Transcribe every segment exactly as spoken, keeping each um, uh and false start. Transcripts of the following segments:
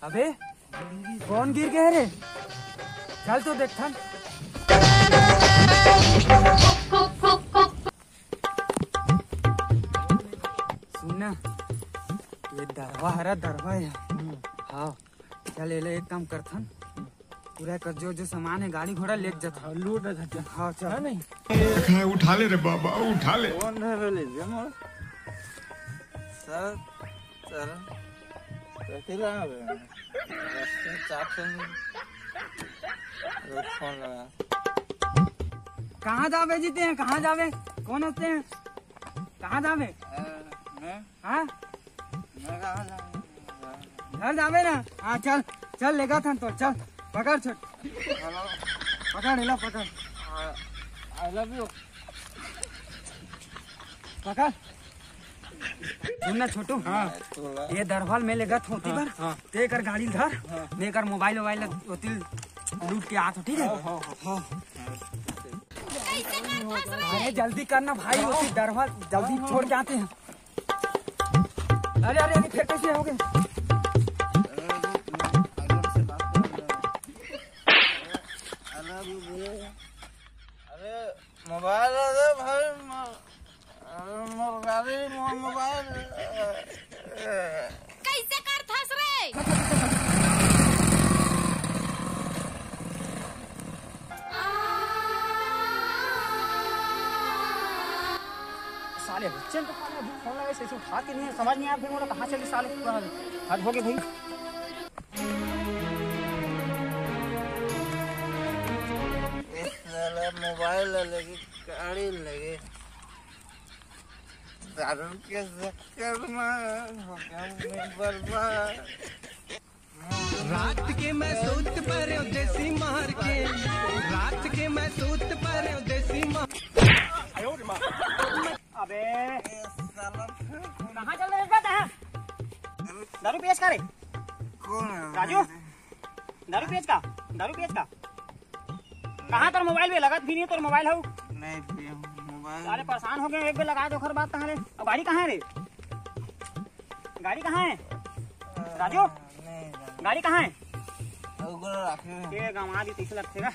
अबे, कौन गिर गया रे? चल तो देखथन। सुन ना, ये दरवा हरा दरवा है। हाँ, चल एला एक काम करथन, पूरा कर जो जो सामान है गाड़ी घोड़ा लेके जाथन। हाँ, लूट रहा था। हाँ, चल। है नहीं? उठा ले रे बाबा, उठा ले। कौन है रे, ले जा मोर। सर, सर, कैसे लगा बे? रस्ते चाप से नहीं। रुक, फोन लगा। कहाँ जावे जीते हैं, कहाँ जावे? कौन हंसते हैं? कहाँ जावे? अ, मैं? हाँ? मैं कहाँ जाऊँ? घर जावे ना? हाँ, चल, चल, लेगा था तो, चल, पकड़ छोट। हेलो। पकड़, एला पकड़। हाँ, I love you। पकड़। सुन ना छोटू। हाँ। ये दरवाल में लेगा था होती हाँ, बार। हाँ। ते कर गाड़ी धर, हाँ। मैं कर मोबाइल वोबाइल होती लूट के आत हो, ठीक है? हाँ, हाँ, हाँ। हाँ। अरे जल्दी करना भाई, होती दरवाल जल्दी छोड़ के आते हैं। अरे, अरे, अरे, फिर कैसे हो गए? अरे, मोबाइल दे भाई, म-, अरे, मोर गाड़ी, मोर मोबाइल। कैसे करथस रे? साले बच्चे को साले अभी फोन लगाए, से उठा के नहीं है, समझ नहीं आया फिर मोला कहाँ चले साले, पूरा हद हो गए भाई। इस साला मोबाइल लेके गाड़ी लेके दारू के चक्कर में हो गया मैं बर्बाद। रात के मैं सूत पड़े देसी मार के, रात के मैं सूत पड़े देसी मार। अबे कहाँ चल रहे हो? दारू पियस का रे? कौन है? राजू, दारू पियस का? दारू पियस का? कहाँ तोर मोबाइल बे? लगत भी नहीं तोर मोबाइल हऊ। नहीं पिया मोबाइल। अरे परेशान हो गए, एक बेर लगा दे ओकर बाद कहाँ रे? अब गाड़ी कहाँ है रे? गाड़ी कहाँ है? राजू, नहीं जाना। गाड़ी कहाँ है? ओकरा रखे हैं। के गंवा दी तैसे लगथे गा।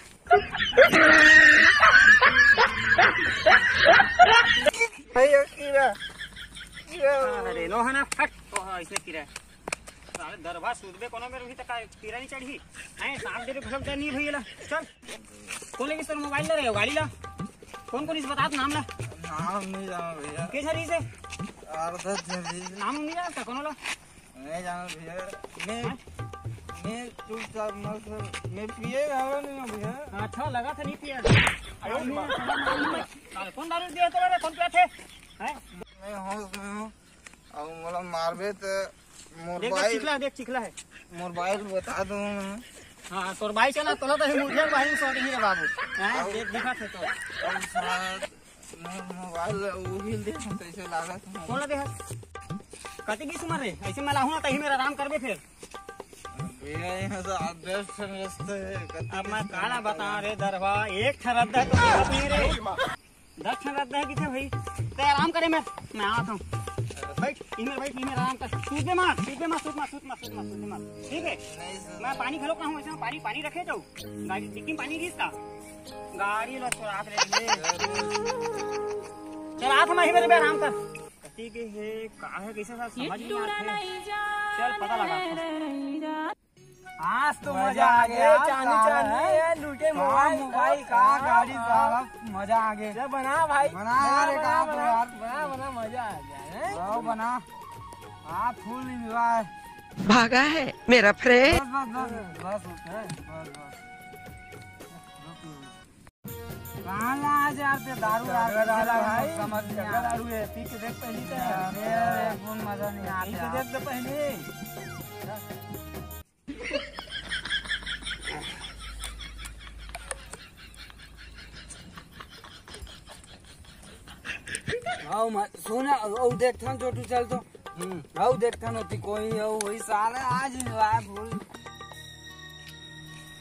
भैया कीड़ा, कीड़ा। अरे लो है ना, फट तो हाँ, इसने कीड़ा। साले दरभा सूदबे कोनो मेर भी तक कीड़ा नहीं चढ़ी। हैं, सांप दे घुसक जाए नहीं भैया ला। चल। कौन लेगिस तोर मोबाइल ला रे, गाड़ी ला? कौन कौन इस बतात नाम ला? नाम नहीं जाना भैया। के झरी से? आठ दस झरी। नाम नहीं जानता कौन ला? नहीं जाना भैया। मैं, हाँ? मैं चुपचाप मत, मैं पिए हवा नहीं हूँ भैया। अच्छा, लगा था नहीं पिया। अरे, साले, कौन दारू दिया तेरे रे? कौन पिया थे? हैं? मैं होश में हूँ। अब मोला मारबे तो मोर देख, देख, बाइल, चिखला, देख, चिखला है। मोर बाइल बता दूँ मैं। हाँ, तोर बाई चला, तोला तो है मुझे बाई में सो नहीं रे बाबू। हैं? आओ। देख, दिखा थे तो। अब साला मैं मोबाइल वही देख कैसे लागत है। कौन ला देख? कति की उम्र रे? ऐसे मैं लाहूँ ना, तही मेरा आराम करबे फिर। भैया, यहाँ से आठ दस ठन रस्ते है। कति अब मैं की काला उम्र बता रे दरवा, एक ठन रद्दा तो नहीं रे। दस ठन रद्दा है किथे भाई? ते आराम करे मैं, मैं आत हूँ। बैठ, इमे बैठ, इमे आराम कर। सूत दे मार, सूत दे मार, सूत मार, सूत मार, सूत मार, सूत दे मार। ठीक है? नहीं सर। मैं पानी घलो कहूँ, ऐसे पानी, पानी रखे तो? गाड़ी डिक्की में पानी गिरता? गाड़ी लो चुरा ले। चल, आत मैं ही मेरे पे आराम कर। कति के है, का है, कैसे साला समझ नहीं आते। चल, पता लगा। आज तो मजा आ गया, चांदी चांदी है, लूटे मोबाइल, मोबाइल का गाड़ी साला, मजा आ गया। बना भाई, बना यार, बना, बना, बना, बना, मजा आ गया है। आओ बना, आप फुल एंजॉय। भागा है मेरा फ्रेंड। बस, बस, बस, बस, बस, बस। कहाँ ला आज यार ते दारू वारू वाला भाई? समझ नहीं आता। दारू है, पी के देख पहली तो। अरे, कौन मजा नहीं आता पी के यार। देख तो पहली। आओ म-, सोना, ओ देखथन छोटू चल तो। हम्म। आओ देखथन होती कोई, ओ वही साला आज ही आया भूल।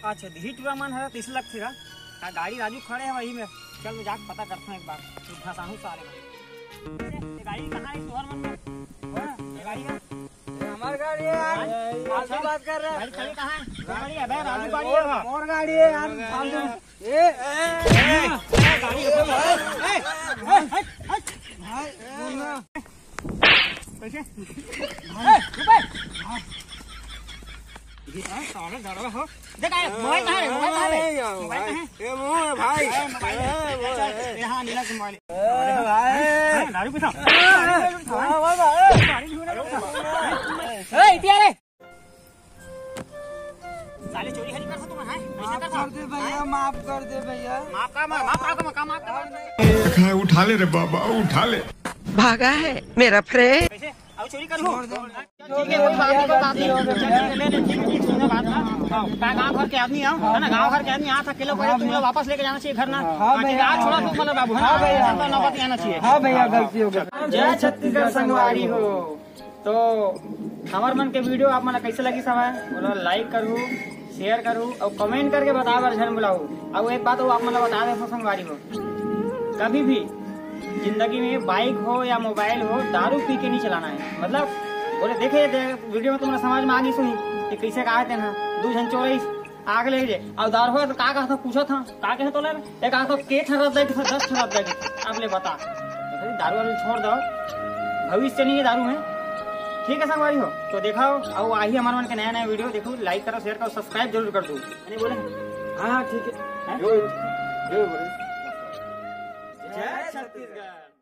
अच्छा, दिही टूरा मन हरा तीस लाख थे का? का गाड़ी राजू खड़े है वही में। चल, मैं जाके पता करता हूँ एक बार। तू फंसाहूँ साले में। ये गाड़ी कहाँ है शहर मन में? हाँ, ये गाड़ी का? ये हमारे गाड़ी। यार, फालतू बात कर रहा है। गाड़ी खड़ी कहाँ है? गाड़ी, अबे, राजू गाड़ी है वहाँ। और गाड़ी है यार, फालतू। ए, ए, ए, गाड़ी है। ए, ए, ए, ए, भाई, बोल ना। कैसे? ए, रुपए। ये साला डरा हो। देख, आए, मोबाइल कहाँ है? मोबाइल कहाँ है? ए, मोबाइल कहाँ है? ए, मोबाइल है भाई। ए, मोबाइल है। ए, मोबाइल है। ए, हाँ, नीला के मोबाइल। ए, भाई। हाँ, दारू पीता। ए, ए, हाँ, भाई, भाई। ए, इतिया रे। साले चोरी हरी कर सकते हैं, हैं? कैसे माफ कर सकते हैं? कर दे भैया, माफ कर दे भैया। माफ का, माफ, माफ का, माफ का, माफ का। उठा ले रे बाबा, उठा ले। भागा है मेरा फ्रेंड। कैसे? अब चोरी करूँ? ठीक है, कोई बात नहीं, कोई बात नहीं। चल, ठीक है, ले ले, ठीक, ठीक, सुनो बात ना। हाँ, का गाँव भर के आदमी आओ, है ना, गाँव भर के आदमी यहाँ तक के लोग, तुम लोग वापस लेके जाना चाहिए घर ना। हाँ, ठीक है, भैया। आज छोड़ा तू, मतलब, बाबू, है ना? हाँ, भैया। ऐसा नौबत नहीं आना चाहिए। हाँ, भैया, गलती हो गई। जय छत्तीसगढ़ संगवारी हो। तो हमर मन के वीडियो आप मन ला कैसे लगी सब है, बोलो, लाइक करू, शेयर करू और कमेंट करके बताओ, बर झन बुलाओ। और एक बात वो आप मन ला बता दे संगवारी हो, कभी भी जिंदगी में बाइक हो या मोबाइल हो, दारू पी के नहीं चलाना है। मतलब, बोले, देखे, देख, वीडियो में तुम्हारा समझ में आ गई सुनी कि कैसे कहा थे ना, दो जन चोरई आग ले जे। और दारू हो तो का कहता, पूछा था, का कहे तो ले, एक कहता, के ठहरा दे, दस ठहरा दे, आप ले बता। अरे, दारू वारू छोड़ दो, भविष्य नहीं है दारू में। ठीक है संगवारी हो, तो देखा हो, और आही हमारे मन के नया नया वीडियो देखो, लाइक करो, शेयर करो, सब्सक्राइब जरूर कर दो। मैंने बोले, हाँ, ठीक है। हैं? जो, जो बोले। जय छत्तीसगढ़।